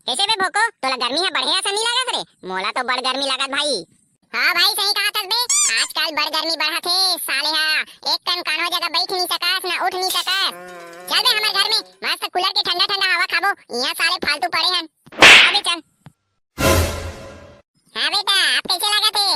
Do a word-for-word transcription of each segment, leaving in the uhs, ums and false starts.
कैसे बे भोको, तोला गर्मी ह बढ़े असन नी लागत रे? मोला तो बड़ गर्मी लागत भाई। हाँ भाई, सही कहा थस बे, आजकल बड़ गर्मी बढ़त हे साले हा। एक कन कान्हो जगह बैठ नहीं सकस, ना उठ नहीं सकस। चल बे हमर घर में, मस्त कूलर के ठंडा ठंडा हवा खाबो, यहाँ साले फालतू पड़े हन। हाँ बे चल। हाँ बेटा, अब कैसे लागत हे?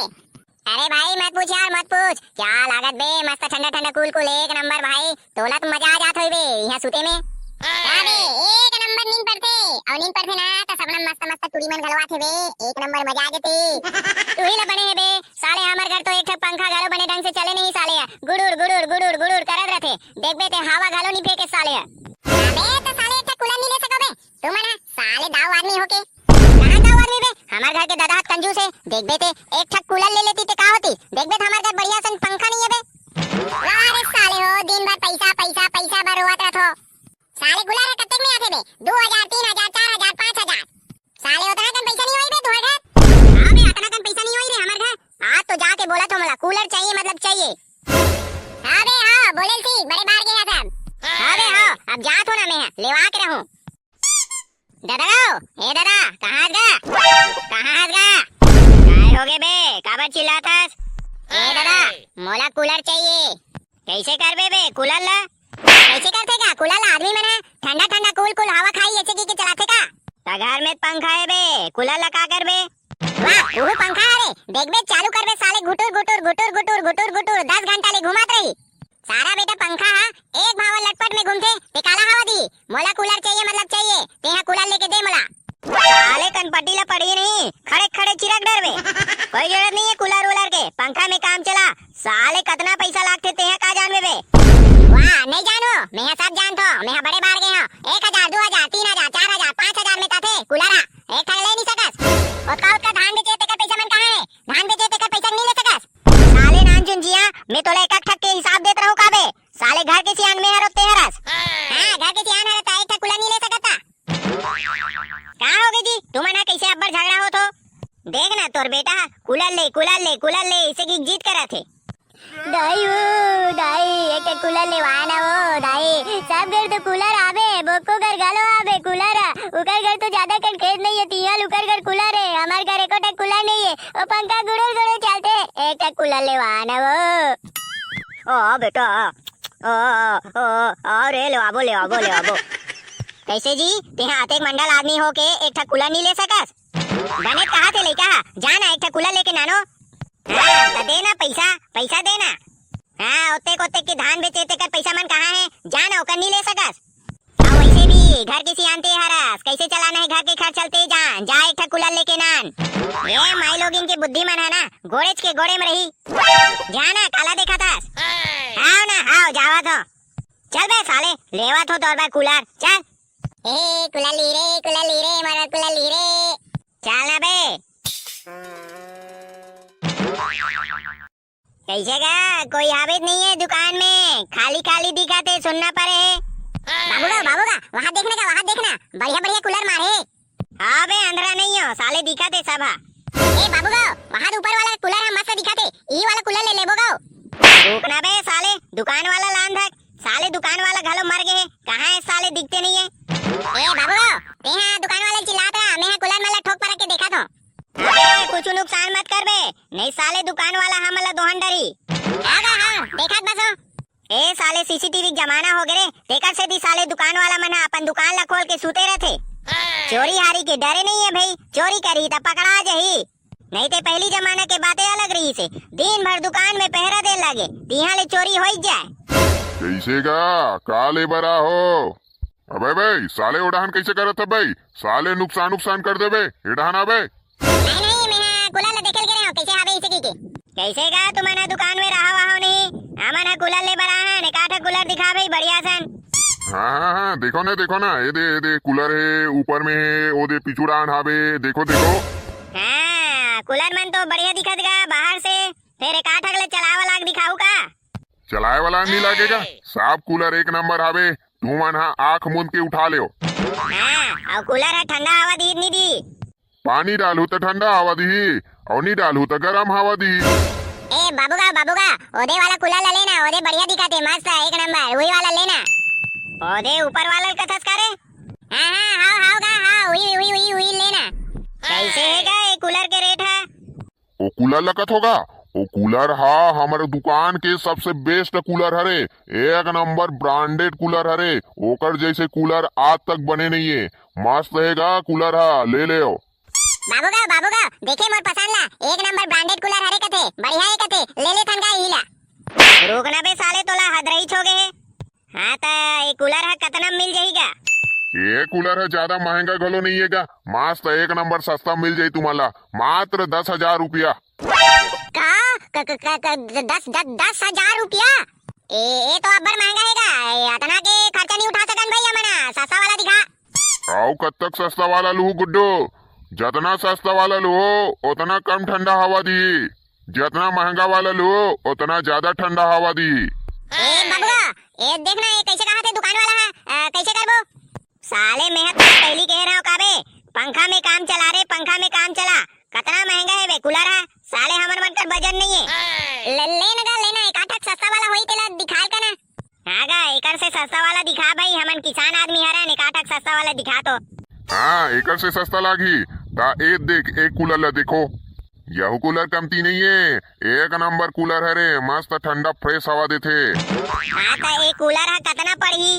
अरे भाई मत पूछ यार, मत पूछ। क्या लागत बे, मस्त ठंडा ठंडा कूल कूल, एक नंबर भाई। तोला तो मजा आ जात होई बे यहाँ सुते में। हाँ बे, एक नंबर नींद पड़थे, अउ नींद पड़थे ना त सपना मस्त मस्त टूरी मन घलो आथे बे, एक नंबर मजा आ जाथे। तू ही ला बने हे बे, साले हमर घर तो एक ठक पंखा घलो बने ढंग से चले नहीं साले, गुड़ुर गुड़ुर गुड़ुर गुड़ुर करत रथे। देखबे ते हवा घलो नहीं फेंके साले। अबे तो साले एक ठक कूलर नहीं ले सको बे, तुमन ह साले दाऊ आदमी होके। कहाँ दाऊ आदमी बे? हमर घर के ददा ह त कंजूस हे। देखबे ते एक ठक कूलर ले लेती ते का होती? देखबे ते हमर घर बढ़िया सन पंखा नहीं हे बे। वाह रे साले हो, दिन भर पैसा, पैसा, पैसा बर रोवत रथो। साले कूलर ह कतेक में आथे बे? दू हजार, तीन हजार, चार हजार, पाँच हजार। साले ओतना कन पैसा नहीं होई बे तुहर घर? हाँ बे, ओतना कन पैसा नहीं होई रे हमर घर। आज तो जाके बोलत हो मोला, कूलर चाहिए मतलब चाहिए। हाँ बे, हाँ, बोले ठीक, बड़े बाहर गया सब। हाँ बे, हाँ, अब जात हो ना मैं, लेवा के रहूं। ददा गो, ए ददा, कहाँ हस गा? कहाँ हस गा? काय होगे बे? काबर चिल्लात हस? ए ददा, मोला कूलर चाहिए। कैसे करबे बे कूलर ला? कैसे करथे का कूलर ला? आदमी मन ह ठंडा ठंडा कूल कूल हवा खाई ऐसे की के चलाथे का? त घर में पंखा हे बे, कूलर ला का करबे? वाह, उहू पंखा हरे, देखबे चालू करबे साले घुटुर घुटुर घुटुर घुटुर घुटुर घुटुर दस घंटा ले घुमात रही। सारा बेटा पंखा हा एक भाव लटपट में घूमथे, ते काला हवा दी? मोला कूलर चाहिए मतलब चाहिए, तेहा कूलर लेके दे मोला। साले कनपट्टी ला पड़ी नहीं, खड़े खड़े चिरक डरबे। कोई जरूरत नहीं है कूलर वूलर के, पंखा में काम चला। साले कतना पैसा लागथे तेहा का जानबे बे? वाह, नहीं जानो, मैं सब जानथो, मैं बड़े बार गए हो। एक हजार, दो हजार, तीन हजार, चार हजार, पाँच हजार में ताथे कूलर हा, एक ठन ले नहीं सकस। ओतका ओतका धान बेचे तेकर पैसा मन कहाँ है? धान बेचे तेकर पैसा नहीं ले सकस। साले नानचुन जिया, मैं तोला एक एक ठक के हिसाब देत रहूं का बे? साले घर के सियान में हरो ते हरस। हाँ, घर के सियान हरो ता एक ठक कूलर नहीं ले सकता। का हो गई जी, तुमन ह कैसे अब्बड़ झगड़ा होत हो? देख ना तोर बेटा ह कूलर ले, कूलर ले, कूलर ले, इसे की जिद करत हे। दाई ओ, दाई, एक ठक कूलर लेवा ना ओ, दाई। सब घर तो कूलर आबे, बोको घर घलो आबे कूलर। उकर घर तो ज्यादा कन खेत नहीं है, तिहां उकर घर कूलर है, हमार घर एको ठक कूलर नहीं है। ओ पंखा गुड़ुर गुड़ुर चलथे, एक ठक कूलर लेवा ना ओ। ओ बेटा, ओ, ओ, ओ, अरे लेवाबो, लेवाबो, लेवाबो। कैसे जी, तेहा अतेक मंडल आदमी हो के एक ठक कूलर नहीं ले सकस? बने कहा थे लइका हा, जा ना एक ठक कूलर लेके नानो। हाँ, त दे ना पैसा, पैसा दे ना। हाँ, ओतेक ओतेक के धान बेचे तेकर पैसा मन कहाँ है? जा ना, ओकर नहीं ले सकस। अउ वैसे भी घर के सियान ते हरस, कैसे चलाना है घर के खर्च चलते जान, जा एक ठक कूलर लेके नान। ये माई लोगिन के बुद्धि मन है ना, गोड़ेच के गोड़े में रही। जा ना, काला देखत हस? हाव ना, हाव, जावत हो। चल बे साले, लेवत हो तोर बर कूलर, चल। ए, कूलर ली रे, कूलर ली रे, मोर बर कूलर ली रे। चल ना बे। कैसे गा? कोई हावे त नहीं है दुकान में, खाली खाली दिखत हे, सुन्ना परे हे। बाबू गा, बाबू गा, वहाँ देखना का, वहाँ देखना, बढ़िया बढ़िया कूलर मारे हे। हाँ बे, अंधरा नहीं हो, साले दिखत हे सब हा। ए बाबू गा, वहाँ ऊपर वाला कूलर हा मस्त दिखत हे, ई वाला कूलर ले लेबो गा। रुक ना बे साले, दुकान वाला लान धक, साले दुकान वाला घलो मर गए हे, कहाँ है साले, दिखते नहीं है। ए बाबू गा, तेहा दुकान वाला चिल्लात रहा, मैं हा कूलर मन ला ठोक परख के देखत हो। अबे, कुछ नुकसान मत कर बे, नहीं साले दुकान वाला हमन ला दोहन डरही। हाँ गा, हाँ, देखत बस हो। ए साले, सीसीटीवी के जमाना हो गे रे, तेकर सेती साले दुकान वाला मन ह अपन दुकान ला खोल के सूते रथे। चोरी हारी के डरे नहीं है भाई, चोरी करही त पकड़ा जही। नहीं ते पहली जमाना के बातें अलग रही से, दिन भर दुकान में पहरा दे लागे, तिहां ले चोरी हो ही जाए। कैसे गा? का ले बरा हो? अबे बे, साले ओ डहान कैसे करत ह बे? साले नुकसान नुकसान कर देबे, ए डहान आबे। नहीं, नहीं, मैं हा कूलर ला देखे लगे रहे हो, कैसे आवे इसे की के। कैसे गा तुमन हा दुकान में रहा वहा नहीं? हमन हा कूलर ले बर आए हन, एकाठा कूलर दिखा भाई बढ़िया सन। हाँ, हाँ, हाँ, देखो ना, देखो ना, ए दे, ए दे, कूलर हे, ऊपर में हे, ओ दे, पीछू डाहन हावे, देखो, देखो। हाँ, कूलर मन तो बढ़िया दिखत गा बाहर से, फिर एकाठा ले चलावा लाग दिखाऊ का? चलाए वाला नहीं लागेगा, सब कूलर एक नंबर हावे, तुमन हा आंख मूंद के उठा लेव। हाँ, अउ कूलर हा ठंडा हवा दी नहीं दी? पानी डालहू त ठंडा हवा दिही, अउ नहीं डालहू त गरम हवा दिही। ए बाबू गा, बाबू गा, ओदे वाला कूलर ला लेना, ओदे बढ़िया दिखत हे, मस्त हे, एक नंबर, वही वाला लेना। ओदे ऊपर वाला कथस का रे? हाँ, हाँ, हाव, हाव गा, हाव, उही, उही, उही, उही लेना। कैसे हे गा ये कूलर के रेट हे? ओ कूलर लगत होगा, ओ कूलर हा हमर दुकान के सबसे बेस्ट कूलर हरे, एक नंबर ब्रांडेड कूलर हरे, ओकर जैसे कूलर आज तक बने नहीं है। मस्त हे गा कूलर हा, ले ले। बाबू गा, बाबू गा, देखे मोर पसंद ला, एक नंबर ब्रांडेड कूलर हरे कथे, बढ़िया हे कथे, ले ले थन गा इही ला। रुक ना बे साले, तोला हदरई छो गे हे। हाँ, त ये कूलर ह कतना म मिल जाही गा? ये कूलर ह ज्यादा महंगा घलो नहीं हे गा, मस्त एक नंबर सस्ता मिल जाही तुम्हाला, मात्र दस हजार रुपया। का? क-, क-, क-, क-, दस, दस, दस हजार रुपया? ए, ये तो अब्बड़ महंगा हे गा, ए, अतना के खर्चा नहीं उठा सकन भाई हमन, सस्ता वाला दिखा। अउ कत्तक सस्ता वाला लूहू गुड्डू? जतना सस्ता वाला लूहू, ओतना कम ठंडा हवा दिही। जतना महंगा वाला लूहू, ओतना ज्यादा ठंडा हवा दिही। ए बबुआ, ए देख ना, ये कैसे कहा थे दुकान वाला हे, अ, कैसे करबो? साले मेहा तो पहली कह रहा हूँ का बे, पंखा में काम चला रे, पंखा में काम चला। कतना महंगा हे बे कूलर हे, साले हमन मन कर बजट नहीं हे। ले, ले न गा, लेना एक आठक सस्ता वाला होई तेला दिखाल का ना। हाँ गा, एकर से सस्ता वाला दिखा भाई, हमन किसान आदमी हरन, एकाठक सस्ता वाला दिखा तो। हाँ, एकर से सस्ता लागही। ता ए देख, एक कूलर ला देखो, यहू कूलर कमती नहीं हे, एक नंबर कूलर हरे, मस्त ठंडा फ्रेश हवा देथे। हाँ, ता ए कूलर ह कतना पड़ही?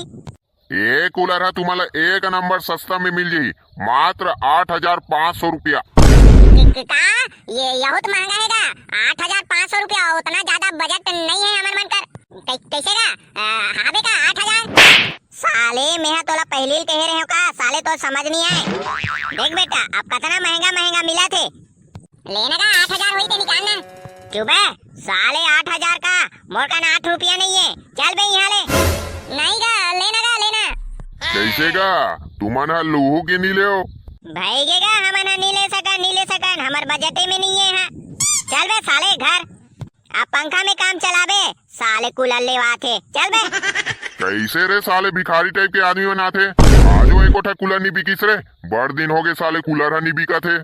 ए कूलर ह तुम्हाला एक नंबर सस्ता में मिल जाही, मात्र आठ हजार पाँच सौ रुपया। क-, क-, का? ये यहूत महंगा हे गा? आठ हजार पाँच सौ रुपया, उतना ज्यादा बजट नहीं हे हमन मन कर। कै-, कैसे गा? अ, हाबे का आठ हजार? साले, मेहा तोला पहली ल कहे रहे हो का? साले, तो समझ नहीं आए। देख बेटा, अब कतना महंगा महंगा मिला थे। लेना का आठ हजार होई ते निकालना। चुप बे, साले, आठ हजार का, मोर कन आठ रुपया नहीं हे। चल बे यहाँ ले। नहीं गा, लेना गा, लेना। कैसे गा? तुमन ह लूहू के नी लेव? भाई गे गा, हमन ह नी ले सकन, नी ले सकन, हमर बजटे में नहीं हे। हाँ, चल बे साले घर। अब पंखा में काम चलाबे, साले कूलर लेवाथे। चल बे। कैसे रे साले भिखारी टाइप के आदमी बनाथे? आजो एको ठा कूलर नी बिकिस रे। बड़ दिन हो गे साले कूलर ह नी बिकत हे।